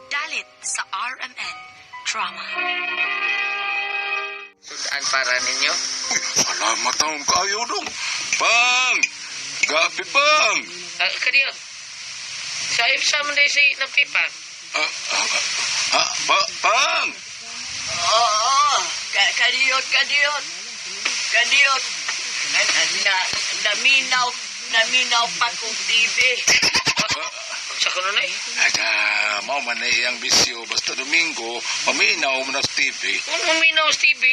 Dalit sa RMN Drama. Sudan para ninyo. Uy, salamat taong kayo dong. Pang! Gabi, Pang! Ah, kadiyot. Sa ifsa man day si Napipang. Ah, ah, ah, pa, Pang! Oo, kadiyot, kadiyot. Kadiyot. Na, na, naminaw, naminaw pa kong TV. Sa kuno na eh. Ada, mao man na iyang bisyo. Basta Domingo, maminaw mo na sa TV. Kung uminaw sa TV.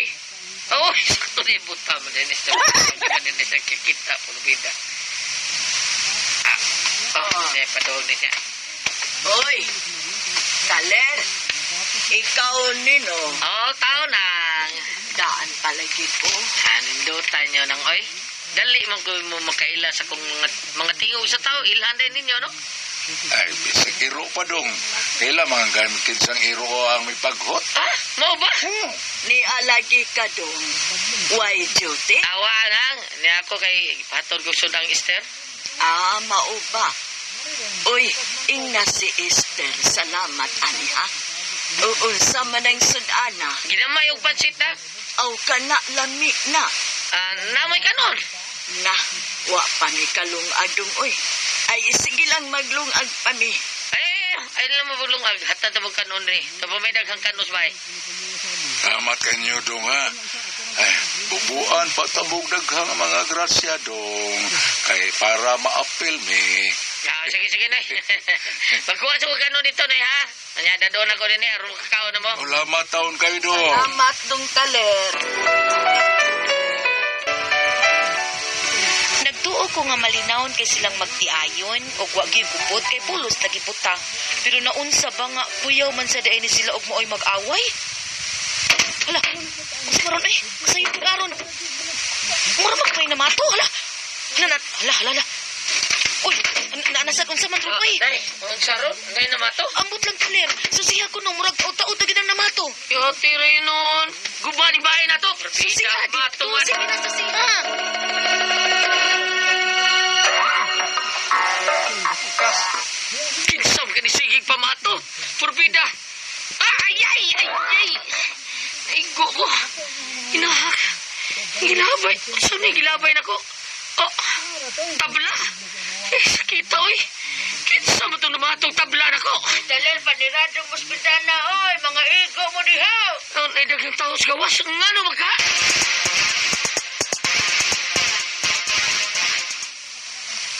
Oh, sakto na buta man din sa man din sa kikita pulbida. Ah, oh, siya padong ni siya. Hoy, Taler, ikaw nino, Oh, tao nang. daan palagi ko. Andutan nyo nang oy. Dali man ko mo makaila sa kong mga tingog sa tao. Ilhan din ninyo, no? Ay, bisag iro pa dong. Kaila mga gamit kinsang iro ko ang may paghot. Ah, mo ba? Ni alagi ka dong. Why duty? Awa nang. Ni ako kay patol ko sudang Esther. Ah, mauba. Uy, ingna si Esther. Salamat, ani ha. Uunsa man ang sudana. Ginamay og pansit na. Aw kana lami na. Ah, namoy kanon. Na, wa pa mi kalung-adong, uy. Ay, sige lang maglungag pa mi. Ay, ay, ay lang mabulungag. Hatad na kanon rin. Kapa may daghang kanos ba eh. Salamat kanyo dong ha. Ay, bubuan pa tabog daghang mga grasya dong. Kay para maapil mi. Ah, sige, sige na. Pagkuha sa kong kanon dito na ha. Anya, doon ako din eh. Aron kakao na mo. Salamat taon kayo dong. Salamat, dong taler. Nagtuo ko nga malinawon kay silang magtiayon og wa gyud gupot kay pulos lagi buta. Pero naunsa ba nga puyaw man sa daay ni sila og maoy mag-away? Hala, unsa maron eh? Masayo pud aron. Mura magpay na mato, hala. Hala, na, hala, hala, hala. Uy, naanasad unsa man ron oy? Day, ang saron. Ngay na mato. Ambot lang taler. Susiha ko no murag taud-taud na gid ang namato. Yati rin noon. Guba ni bahay na to. Susiha Mato dito. man. Sige na susiha. Kinsam ka ni sigig pamato. Purbida. Ay, ay, ay, ay. Naigo ko. Inahak. Gilabay. Saan na gilabay na ko? Oh, tabla. Eh, sakita, oy. Kinsa mo itong namatong tabla na ko? Taler, paniradong ospitana, oy. Mga igo mo diha. Ang ay daghang tao sa gawas. Ngano magka?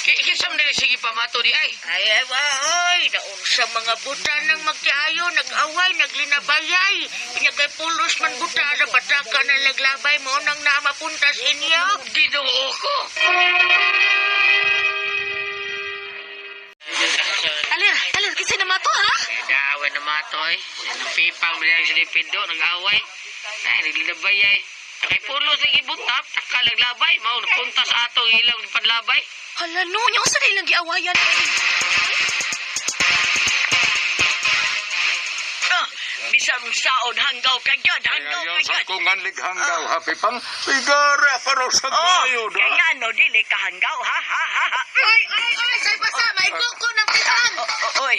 Kinsa mo na sige pamato di ay? Ay, ay, wa, oy. Naunsa mga buta nang magtiayo, nag-away, naglinabayay. Inya kay pulos man buta na bataka na naglabay mo nang namapuntas inyo. Ginoo ko. Taler, taler kinsa na mato ha? Dawa na mato eh. Nagpipang bilang sa lipido, nag-away. Ay, naglilabay ay. Kay pulos lagi butap, taka naglabay. Mao, napunta sa atong ilang panlabay. Hala no, nya unsa na ilang giawayan? Ah, bisang saon hanggaw ka gyud, hanggaw Ayaw ka sa gyud. kong anlighanggaw, happy pang. Igara para sa Oh, kayo kay da. nga no, dili ka hanggaw, ha, ha, ha, ha. Ay, ay, ay, say pa sa, maigo ko ng pitang. Oh, oy,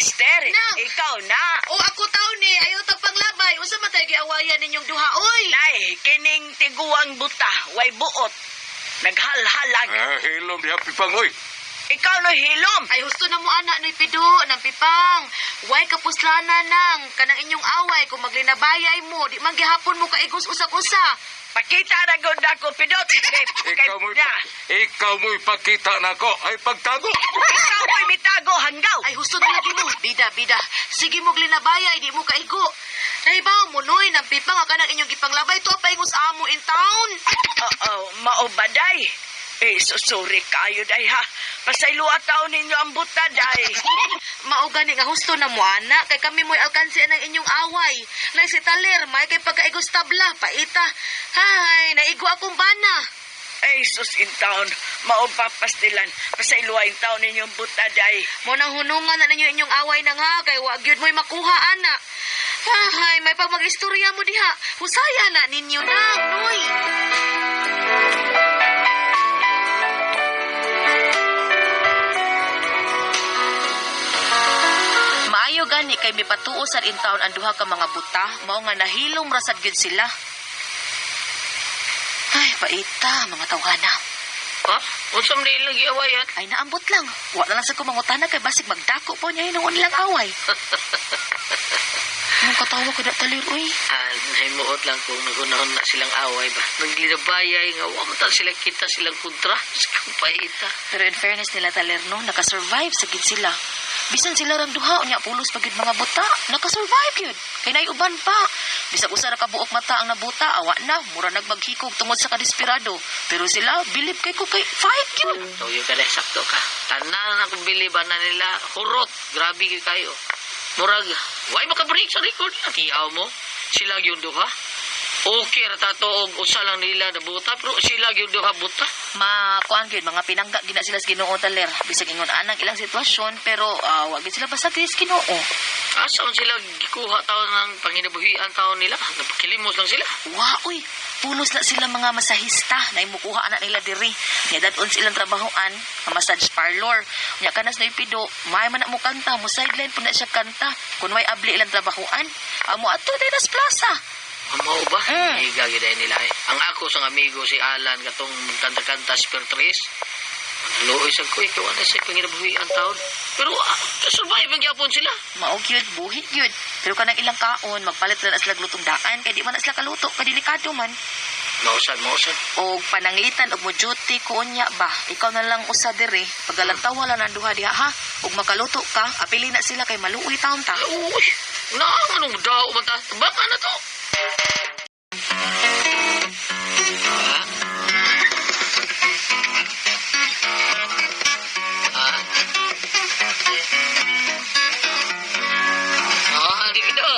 Esther, Nang. ikaw na. O ako taon ni, ayaw tag panglabay. Unsa man tayo giawayan ninyong duha, oy? Nay, kining tiguang buta, way buot. Naghalhalag. Ah, hilom di happy pang, oy. Ikaw no hilom. Ay husto na mo anak noy pido ng pipang. Way kapuslana nang kanang inyong away kung maglinabayay mo, di man gihapon mo kaigos usa-usa. Pakita na gud ako pidot. Kay, kay, Ikaw mo'y, na. ikaw mo'y pakita na ko. Ay, pagtago. Ikaw mo'y mitago hanggaw. Ay husto na lagi mo. Bida, bida. Sige mo glinabayay, di mo kaigo. Nahibaw mo noy ng pipang ang kanang inyong gipanglabay to paingos amo in town. Oo, mao ba day? Eh, susuri kayo day ha. Pasayloa taon ninyo ang buta day. Mao gani nga husto na mo ana kay kami mo'y alkansi ng inyong away. Nay si Taler may kay pagkaigos tabla paita. Hay, naigo akong bana. Ay, sus in town, mao pa pastilan. Pasayloa in taon ninyo ang buta day. Mo nang hunungan na ninyo inyong away na nga kay wa gyud mo'y makuha ana. Hay, may pag mag-istorya mo diha. Husaya na ninyo nang, noy. Maayog gani kay mipatuo sad in town ang duha ka mga buta, mao nga nahilom ra sad gyud sila. Ay, paita, mga tawhana. Ha? Unsa man ilang giawayan? Ay, naambot lang. Wa na lang sa kumangutana kay basig magdako po niya yun ang nilang away. Anong katawa ko na talir, uy. Ah, nahimuot lang kung nagunahon na silang away ba. Naglinabayay nga, wa man tan sila kita silang kontra. Sa paita. Pero in fairness nila talir, no, nakasurvive sa gid sila. Bisan sila rang duha, unya pulos pa gyud mga buta. Nakasurvive gyud. Kay naay uban pa. Bisag usa ra ka buok mata ang nabuta, awa na, mura nagmaghikog tungod sa kadesperado. Pero sila, bilib kay ko kay fight gyud. Tuyo ka rin, sakto ka. Tanan akong biliban na nila, hurot. Grabe gyud kayo. Murag, why makabreak sa record? Akiaw mo. Sila gyud duha. Okay ra tato og usa lang nila nabuta, pero sila gyud duha buta. Ma kuan gyud mga pinangga gina sila sa Ginoo taler. Bisag ingon anang ilang sitwasyon pero wa gyud sila basta sa Ginoo. Asa man sila gikuha taon ng panginabuhian taon nila? Napakilimos lang sila. Wa uy, pulos na sila mga masahista na imukuha na nila diri. Nya dadon silang trabahoan, nga massage parlor. Nya kanas na ipido, may man na mo kanta, mo sideline po na siya kanta. Kun may abli ilang trabahoan, amo ato Denas Plaza. Mao ba? Mm. Higa gyud ay nila eh. Ang ako sang amigo si Alan katong magkanta-kanta sa Tres. Luoy sa ko ikaw ana sa panginabuhian taon. Pero survive ang gyapon sila. Mao gyud, buhi gyud. Pero kanang ilang kaon, magpalit lang na sila glutong daan kay di man na sila kaluto, kay delikado man. Mausad, mausad. Og pananglitan og mo duty ko unya ba, ikaw na lang usa diri. Pagalantawa lang ang duha diha ha. Ug makaluto ka, apili na sila kay maluoy taon ta. Uy, na anong daw man ta? Baka na to. Ha? Ha? Ah, di bido.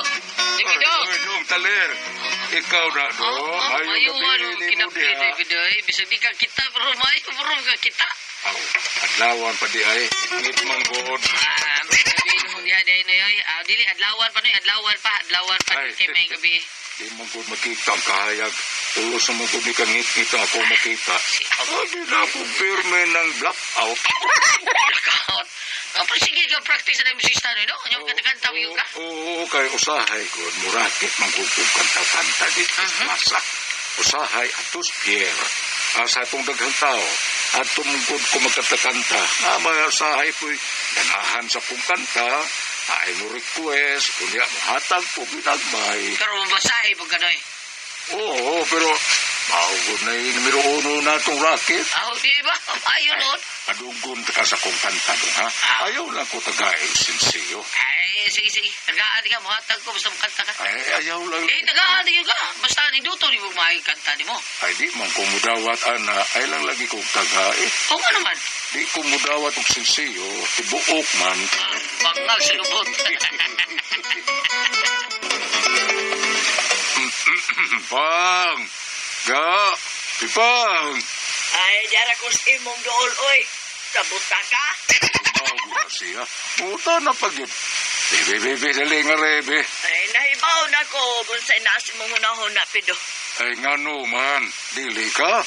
Di bido. Ay, dong, taler. Ikaw na, dong. Oh, Ayaw ayaw gabi ano, ni mo kinapit diha. ay bido. Eh, bisag di ka kita, pero maayo, pero ka kita. Aw, adlawan pa di ay. Ngit man god. Ah, may gabi mo diha diha na yoy. Ah, dili adlawan pa noy, adlawan pa, adlawan pa Ay. kay may gabi. Di man gud makita ang kahayag. Tulos na man gud ni kangit-ngit ang ako makita. Si Abo. Ay, di na ako pirme ng blackout. Blackout. Oh, pero sige ka practice na yung sista no? Yung kanta-kanta mo yun ka. Oo, kay usahay gud. Murakit man gud kung kanta-kanta dito sa plaza. Usahay atos Pierre. Asa itong daghang tao. At tumugod ko magkanta-kanta. Nga mga usahay po'y ganahan sa kong kanta. Ay mo request, kunya mo hatag po ginagmay. Pero mabasahe pag ganoy. Oo, pero maugod na yung numero uno na itong racket. Ah, di ba? Ayo nun. Adunggon ka sa kong kanta dong, ha? Ayaw lang ko tagain sinsiyo. Ay, sige, sige. Tagaan ka, muhatag ko, basta makanta ka. Ay, ayaw lang. Eh, tagaan ka. Basta ni Duto, di mo maayong kanta ni mo. Ay, di man ko mudawat, ana. Ay lang lagi kong tagain. O nga naman. Di ko mudawat og sinsiyo. Tibuok man. Bangal sa lubot. Pang! Ga! Pipang! Ay, diara ko sa imong dool, oy. Kabuta ka? Mago na siya. Puta na pag yun. Bebe, bebe, dali nga rebe. Ay, nahibaw na ko kung sa'y nasa mong hunahuna, pido. Ay, nga no man. Dili ka.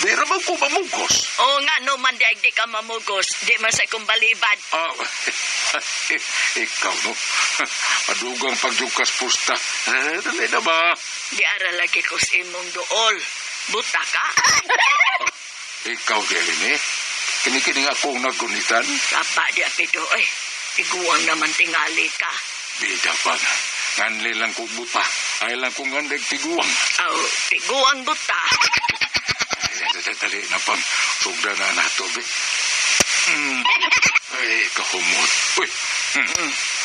Di ra man ko mamugos. Oo nga, no man, di, di ka mamugos. Di man sa kong balibad. Ah, ikaw no. Padugang pagjukas pusta. Eh, dali na ba? Di ara lagi ko sa imong dool. Buta ka? Ikaw dili ni. Kinikining akong nagunitan. Kapa di apido, oy. Iguang naman tingali ka. Bida pa. Nganli lang kong buta. Ay lang kong ngandig tiguang. Aw, tiguang buta. Ay, dali, dali na pang. Sugda na nato, be. Ay, kahumot. Uy,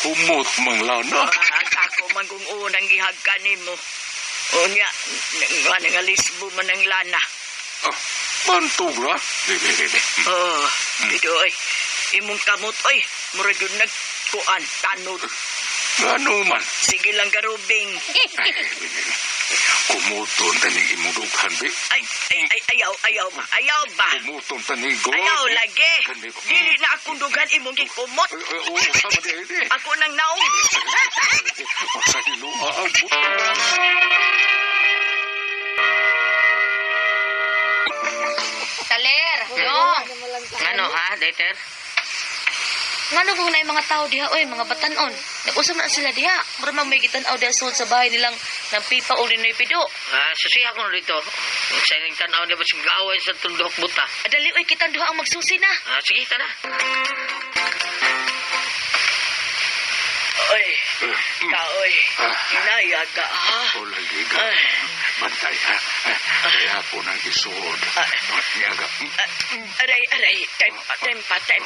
humot mang lana. Ah, ako man kung unang gihagka nimo. Unya, nga nga lisbo man ang lana. Ah, bantog ra. Di, di, di, di. Oh, pido, oy. Imong kamot, oy. Murag yun nagkuan, tanod. Ngano man. Sige lang garubing. Ay, kumuton tani imong dughan, be. Ay, ay, ay, ayaw, ayaw ba? Ayaw ba? Kumuton tani go. Ayaw lagi. Gani ko. Dili na akong dughan imong gikumot. Ay, ay, oo, sama di, di. Ako nang naong. Sa hiluha ang buta. Taler, dong. Ano ha, Dieter? Ngano kung naay mga tao diha oy, mga batanon. Nag-usap na sila diha. Mura man may gitan-aw diha sulod sa bahay nilang ng pipa o ninoy pido. Ah, susiha ko na dito. Sa ining tanaw nila ba gawin sa tuldok buta. Adali oy, kitang duha ang magsusi na. Ah, sige, tana. Oy, kaoy. Hinaya ka, ha? O lagi ka. Bantay ha. Kaya ako nang isuod. Niyaga. Aray, aray. Time, time pa, time.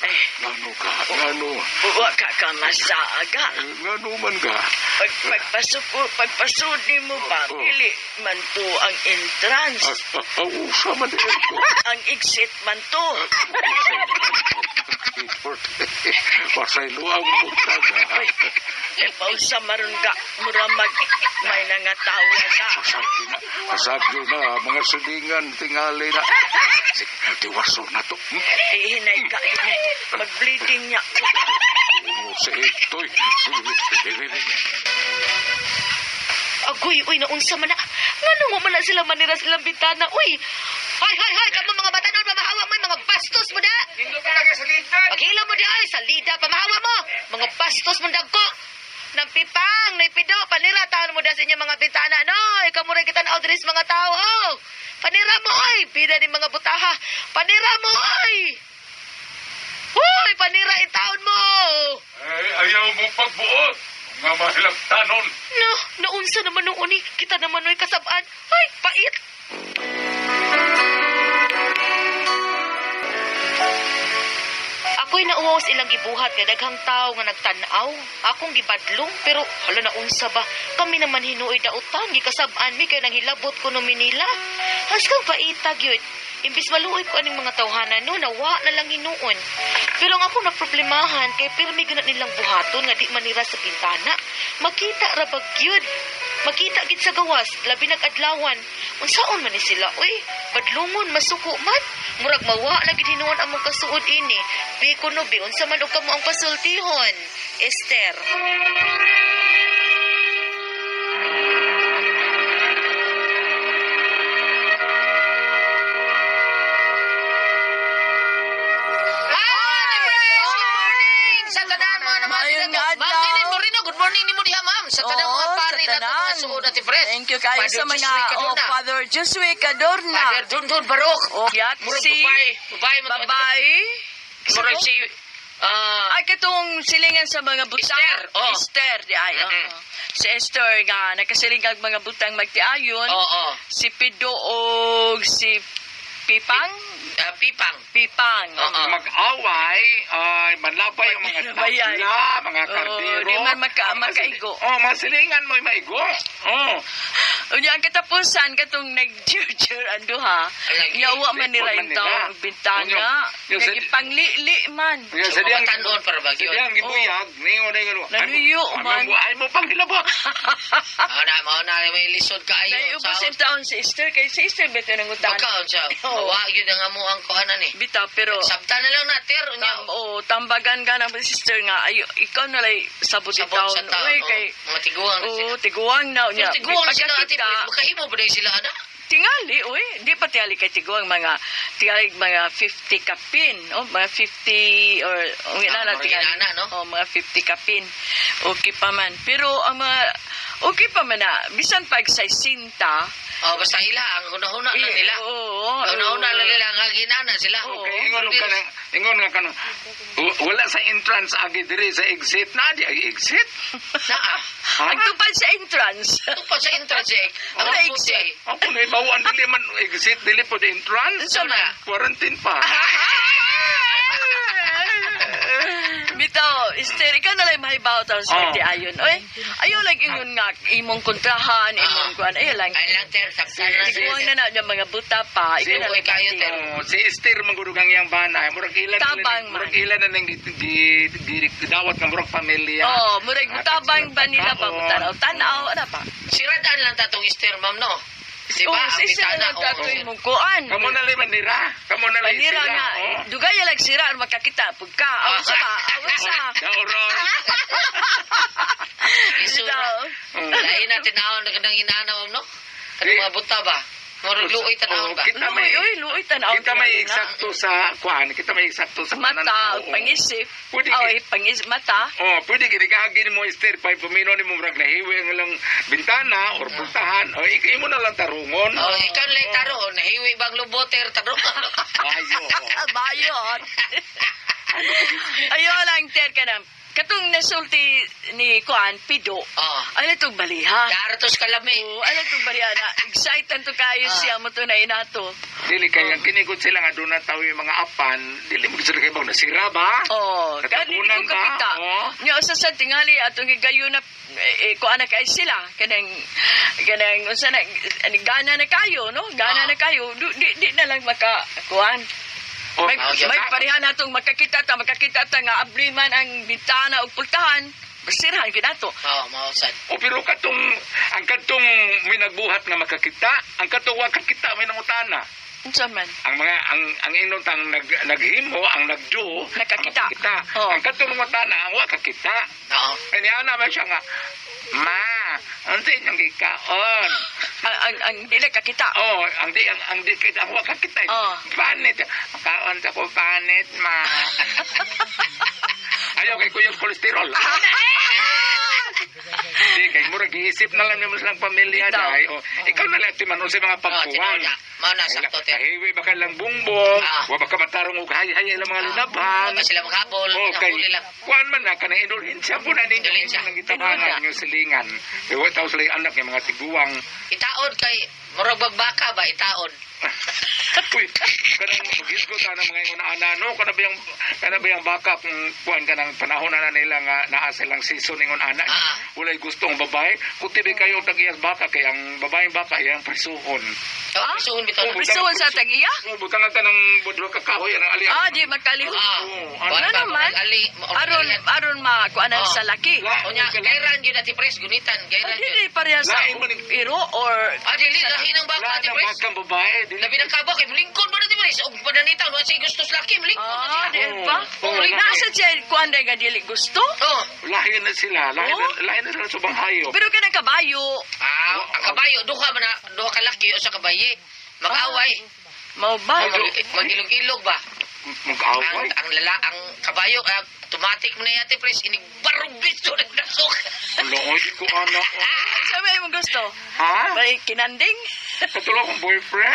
Ay, Ngano ka? Ngano? wa ka ka masaga. Ngano man ka? Pag, pagpasok, pagpasod ni mo ba, pili man to ang entrance. Usa man ito. Ang exit man to. Pasaylo ang butag ha. Eh, pausa maron ka, mura mag, may nangatawa ka. Pasagyo na. Pasagyo na. Mga silingan, tingali na. Tiwaso na to. Eh, hinay ka, hinay. Mag-bleeding niya. Si ito'y. Agoy, uy, naunsa man na. Ngano mo man na sila manira silang bitana, uy. Hoy, hoy, hoy, kamo mga batanon, mamahawa mo, mga bastos mo da. Paghila mo di ay, sa lida, pamahawa mo. Mga bastos mo dagko. Nang pipang, naipido, panira, taon mo da sa inyong mga bintana. No, ikaw mo rin kita na diri sa mga tao. Oh. Panira mo, oy. Bida ni mga butaha. Panira mo, oy. Hoy, panira in taon mo. Ay, ayaw mo pagbuot. Mga mahilagtanon. No, naunsa naman nung uni, kita naman no'y kasabaan. Ay, pait. Ako'y nauwaw sa ilang gibuhat kay daghang tao nga nagtan-aw. Akong gibadlong pero hala naunsa ba? Kami naman hinuoy dautan gikasab-an mi kay nanghilabot ko no Manila. Haskang paitag yun. Imbis maluoy ko aning mga tawhana no, nawa na lang hinuon. Pero ang ako na problemahan kay pirmi ganat nilang buhaton nga di manira sa bintana. Makita ra bag gyud. Makita gid sa gawas, labi nag-adlawan. Unsaon man ni sila, uy? Badlungon masuko man. Murag mawa na gid hinuon among kasuod ini. Bi kuno bi unsa man og kamo ang pasultihon. Esther. Good morning! Sa tanan mga naman Maayong sila. adlaw. Ma'am, Ninin Moreno, good morning ni mo diha, ma'am. Sa tanan mga Oo, pare sa na tanan. mga suod at Fred. Thank you kayo Father sa mga Josue oh, Cadorna. Father Josue Cadorna. Father Dundun Barok. Oh, yat Murag si babae. Babae man to. babae. Murag si ah, Ay katong silingan sa mga butang. Esther, oh. Esther di ay. oh. Mm-mm. Si Esther nga nakasiling ang mga butang magtiayon. oo. Si Pido og si Pipang. Ah, Pipang. Pipang. Oo. Mag-away, ay manlabay ang mga Manlabay, ay. tabla, mga Oo, kardero. di man makaigo. Oh, mga silingan mo'y maigo. Oh. Unya ang katapusan katong nag-jurjur ang duha. Ay, Yawa man nila man yung nila. taong bintana. Unya, yung sa- Nagipangli-li man. Kaya So, sa diyang mga tanon para sa bagyo. diyang gibuyag, ningon ningon. Nanuyo man. Ay mo pang hilabot. Mao na, mao na may lisod kaayo. Naiubos yung taon si Esther kay si Esther beto nang utan. Pagkaon siya. Oo. Mawa yun ang amo ang kuhanan eh. Bitaw pero Sabta na lang na, ter. Unya, tam, oh, tambagan ka ng sister nga ayo ikaw na lay sabot sabot taon. sa taon. Uy, oo. kay Mga tiguang na sila. oh, tiguang na unya. Pero tiguang na sila, ate Pagkakita, Fred. Makahimo ba din sila, ana? Tingali, uy, di pa tingali kay tiguang mga tingali mga 50 kapin, oh, mga 50 or ang ina Ah, na mga tingali. inana, no? Oh, mga 50 kapin. Okay pa man. Pero ang mga okay pa man na bisan pag 60 Oh, basta ila, ang hunahuna lang eh, nila. Oo. Hunahuna lang nila, nga ginana sila. Oo. Okay, ingon ka nang ingon nga kanang wala sa entrance agi diri sa exit na di ay exit. Naa. Ha? Ang tupad sa entrance. Ito pa sa entrance eh. Ang Wala buti exit. eh. Ako na bawaan dili man exit dili po di entrance. Unsa man? Quarantine pa. Bitaw, Esther, ikaw na lang mahibaw taon sa Oh. oh. ayon. Oy, ayaw lang ingon nga imong kontrahan, imong kuan, ayaw lang. Ay lang, ter. Sabta na lang. Tiguang na na niya mga buta pa. Ikaw na Uy, lang kayo, ter. Oh, si Esther manggurug ang iyang bana. Murag ilan Tabang man. murag ilan na nang gidawat nga murag pamilya. Oh, murag tabang ba nila pa Pagkaon. tanaw, tanaw, ano pa? Siradaan lang tatong Esther, ma'am, no? Di ba? Oh, Ang si Esther bitana, lang oo. tatoy mong kuan. Kamo na lang manira. Kamo na lang Manira sila. nga, Oh. dugay lang sira aron makakita pug ka. Aw sa ba? Aw sa. Daoron. Isura. Bitaw. Oh. Lain na tinawon na kanang inana, ma'am, no? Kanang mga buta ba? Murag luoy tan-awon Oo, ba? Kita Luoy, may oy, luoy tan-awon. kita may tingali na. eksakto sa kuan, kita may eksakto sa Mata, tanan. Oo. pangisip. Pwede Oy, pangisip, mata. Oh, pwede gini kaagi nimo Esther pa pumino nimo murag nahiwi ang ilang bintana or pultahan. Oh, ikaw imo na lang tarungon. Oh, ikaw lang taro, nahiwi bang luboter taro. Ayo. Bayot. Ayo lang, ter ka na. Katong nasulti ni Kuan, Pido. Oh. Ano itong baliha? Daratos kalami. Oo, ano itong baliha na? Excited to kayo siya mo to na inato. Dili kay ang kinikot sila nga doon na tawo yung mga apan, dili mo sila kay bang nasira ba? Oh, kaya di ko Natabunan ba? kakita. Oo. Nya usa sa tingali atong gigayo na eh, kuan na kay sila kanang kanang unsa na ani, gana na kayo no gana Ah. na kayo di, di, di na lang maka kuan Oh, may, okay. may pareha natong makakita ta nga abli man ang bintana ug pultahan sirhan gyud nato. Oh, mausad. O pero katong ang katong may nagbuhat nga makakita, ang katong wa kakita may nangutana. Unsa man? Ang mga ang ingnon tang naghimo, ang nagdo, Nakakita. ang makakita. Oo. Ang katong nangutana, ang wa kakita. Oo. Ay niya man siya nga, Ma, unsa inyong gikaon? Ang dili kakita. Oh, ang di kita ang wa kakita. Oo. Panit. Kaon sa ko panit, ma. Ayaw kay kuyang kolesterol. Di kay murag giisip na lang nimo silang pamilya Bitaw. dai. Oh, ikaw na lang timan unsay mga Oh, pagkuwang. tinuod na. Mao na sakto te. Kahiwi ba ka lang bungbong, Ah. wa ba ka matarong og hay-hay ilang mga linaban. Wa ba sila maghabol, Oh, kay nahuli lang. kuan man na kanang indulhensya po na ninyo. Indulhensya. Nang gitabangan Tinuod na. inyo silingan. Kay wa taw sila anak ng mga tiguang. Itaon kay murag bagbaka ba itaon. Uy, kanang magisgot ta ng mga ingon ana no kana ba yung baka kung kuan kanang panahon na nila nga naa silang season ingon ana. Ah. Walay gusto ang babae, kutibi kayo og tag-iyas baka kay ang babaeng baka iyang prisuhon. Oh, prisuhon bitaw. Oh, Prisuhon sa tag-iya? Oh, butang ka ng budwa kakahoy ang ali. Ah, di makalihok. Ah. Oo, Wala ano ba, naman? murag ali, murag Aron ali. aron ma kuan Oh. sa laki. Unya, gayran gyud ati pres gunitan, gayran Ah, gyud. dili pareha sa Lain man ni- iro or Ah, dili lahi ng baka Wala ati na pres. bakang babae. Dili. Labi ng kaba kay mulingkon ba na ti pres? Og pananitaw wa siya gusto sa laki, mulingkon na Ah, siya. di ba? Oo, lahi. Nasa siya kuan nga dili gusto? Oh. Lahi na sila. Lahi na, Oh. lahi na sila sa ubang hayop. Pero kanang kabayo, Ah, ang kabayo duha man na duha ka laki usa ka bayi. Mag-away. mao ba? Oh, mag-ilog-ilog ba? Mag-away. Ang lala ang kabayo automatic mo na yate pres inig barog bisto ng dasok. Ala, ay, di ko anak. Sa may imong gusto? Ha? May kinanding? Katulog akong boyfriend?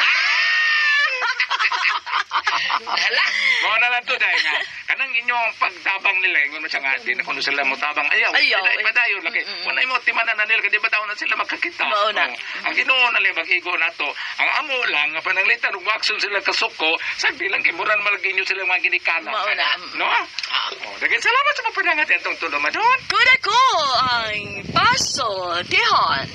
Hala. Mao na lang to dahil nga. Kanang inyong pagtabang nila, ingon mo siya nga, di na kuno sila mo tabang. Ayaw, Ayaw, ayaw, eh. padayon laki. Wala mo timanan na nila, kaya di ba taon na sila magkakita. Mao na. Oo. Ang Ginoo na lang mag-igo na to. Ang amo lang, nga pananglitan, ug wakson sila kasuko, sagdi lang kay muran malagi inyo sila mga ginikanan. Mao na. No? Ah. Oh, daghang salamat sa papanangat atong tulumanon. Kuda ko ang Paso Dihon.